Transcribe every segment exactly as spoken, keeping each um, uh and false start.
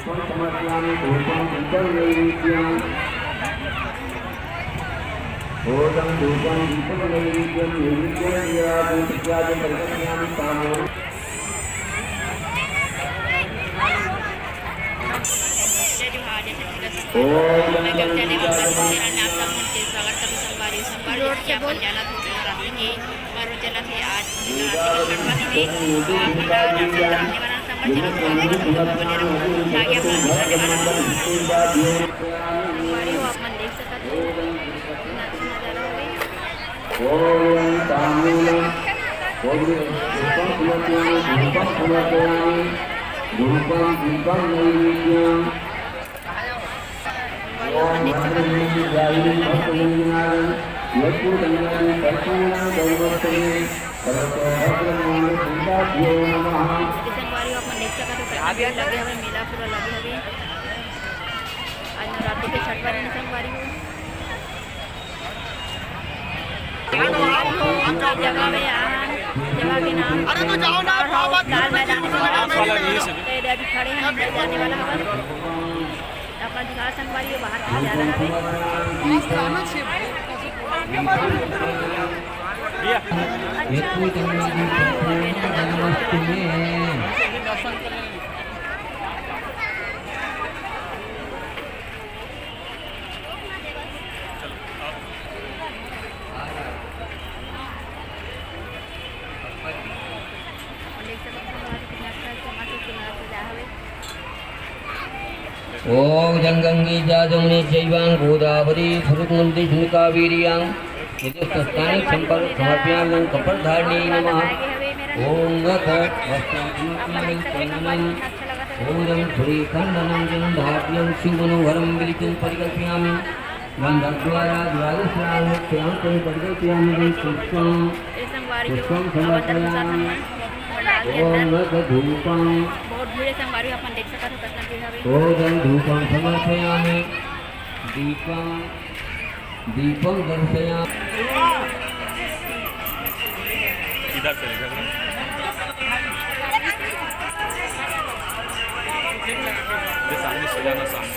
समर्पयामि। धूपं दीपं नैवेद्यम्। ओदं धूपं दीपं नैवेद्यं नैवेद्यं दीपं प्रज्वाल्य समर्पयामि। ताम्बूलं। जय जोहार, जय छत्तीसगढ़। मैं कविता देवांगन, आप सब मन के स्वागत करथों संगवारी। संगवारी, जैसे कि आप मन जानत हो, नवरात्रि के पर्व चलत हे। आज नवरात्रि के छठवां दिन हे, तो आप मन ला दर्शन कराने वाला संगवारी, चलो, स्वागत करथों, बने रहो। आगे आप मन दर्शन करना। संगवारी हो, आप मन देख सकत हो, कितना अच्छा नजारा हो गई। ओम तांबूलम, ओम पुष्पम समर्पयामि, पुष्पम समर्पयामि, धूपम दीपम नैवेद्यम। ओम भद्रगणेश जाहिर भक्त जन जनार्दन, यज्ञ कल्याण परिपूर्ण गौरवस्तमे, सर्वतो भद्रम मांगल्ये शिवाभ्यो नमः। जैसे संगवारी हो, आप मन देख सकत हो, कितना भीड़ लगे हवे, मेला पूरा लगे हवे। आज नवरात्रि के छठवां दिन संगवारी हो। जगह में आन, जगह के नाम अरे तो जाओ ना, पावर हाउस, लाल मैदान में। ये अभी खड़े हैं, अंदर जाने वाला हवन। अपना दिखा संगवारी, ये बाहर कहाँ जा रहा है? अच्छा, अच्छा। ओम गंगे च जमुने चैवां गोदावरी सरस्वती नर्मदे सिंधु कावेर्यां यदि तस्तानि संपर समर्पयामि कपालधारणे नमः। ओम गत वस्त्रं समर्पयामि चंदनम। ओम श्रीखंडनं जलधार्यं सुमनोहरं विलितं परिकल्पयामि। गंधद्वारा द्वादशाहस्यां परिकल्पयामि पुष्पं। पुष्पं समर्पयामि। ओम गत धूपं। बहुत भीड़ है संगवारी, अपन देख सकत हो कितना भीड़ हवे। ओम धूपं समर्पयामि। दीपं दीपं दर्शयामि। इधर से, इधर से। ये सामने से जाना, सामने।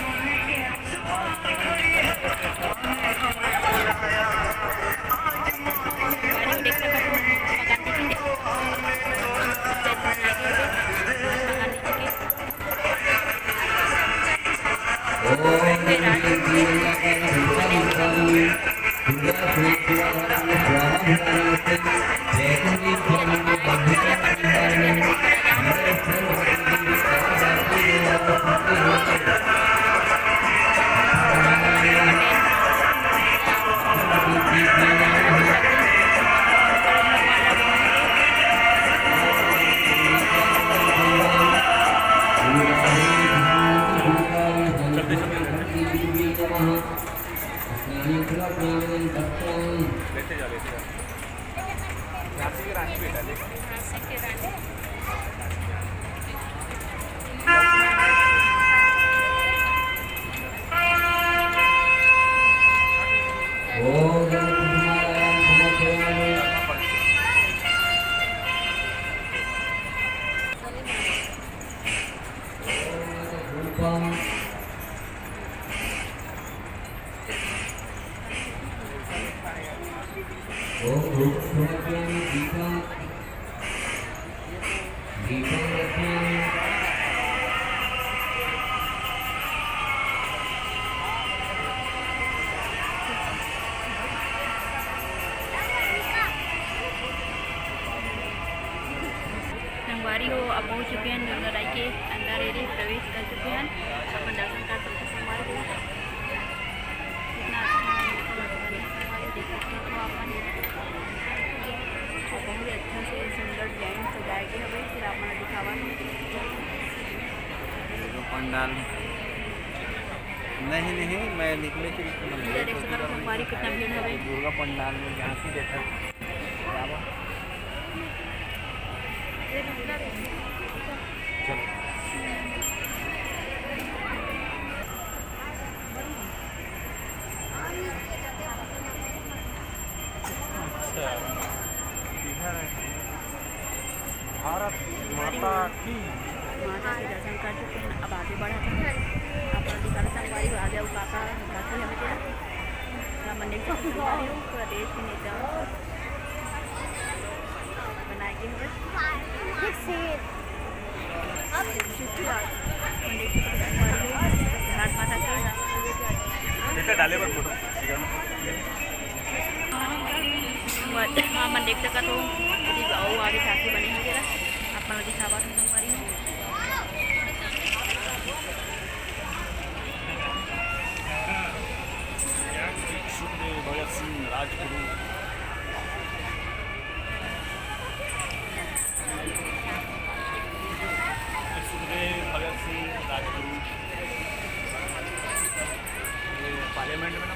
ओम धूप समर्पयामि दीपं दीपं रचयामि। संगवारी हो, अब पहुंच चुके हैं दुर्गा दाई के अंदर एरी प्रवेश कर चुके हैं। अपन दर्शन कर सकते हैं संगवारी हो। कितना अच्छा है इनको मधुबनी संगवारी हो, देख सकते हो आप मन। तो बहुत ही अच्छा से सुंदर डिजाइन सजाए गए हवे। फिर आप मन दिखावा ये जो पंडाल नहीं, नहीं, मैं निकले के बीच में ये देख सकते हो संगवारी कितना भीड़ हवे। दुर्गा पंडाल में झांकी देखा। अच्छा, इधर है। भारत माता की। माता के दर्शन कर चुके हैं, अब आगे बढ़त हैं। प्रदेश के नेता बनाए गे हवय। भारत माता के। बेटा डाले बर फोटो। आप मन देख सकत हो, अउ आगे झांकी बने हे, जरा आप मन ल दिखावत हंव संगवारी हो। सुखदेव, भगत सिंह, राजगुरु। सुखदेव, भगत सिंह, राजगुरु। ये पार्लियामेंट में ना।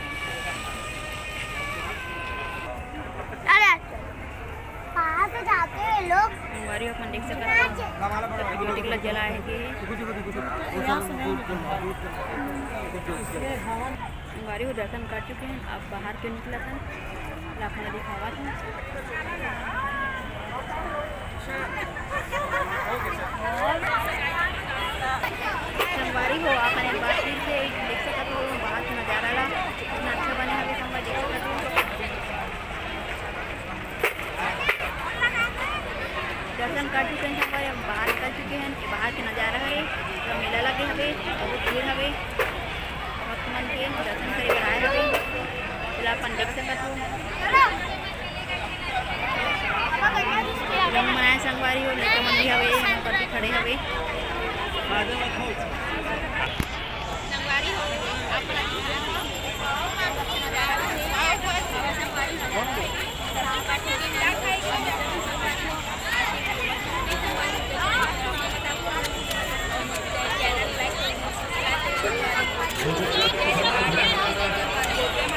अरे, कहाँ से जाते हैं लोग? संगवारी हो, अपन देख सकत हो, ज्योति ला जलाए हे। संगवारी हो, दर्शन कर चुके हैं, अब बाहर के निकलत हन, आप मन ला दिखावत हंव। संगवारी हो, आप मन एक बार फिर से देख सकत हो बाहर के नजारा ला, कितना अच्छा बने हवे संगवारी, देख सकत हो। दर्शन कर चुके हैं संगवारी, अब बाहर निकल चुके हैं। ये बाहर के नजारा हरे, पूरा मेला लगे हवे, बहुत भीड़ हवे, भक्त मन के दर्शन करे बर आए हवे, तेला अपन देख सकत हो। रंग मनाए संगवारी हो, लइका मन भी हवे, यहाँ पर भी खड़े हवे।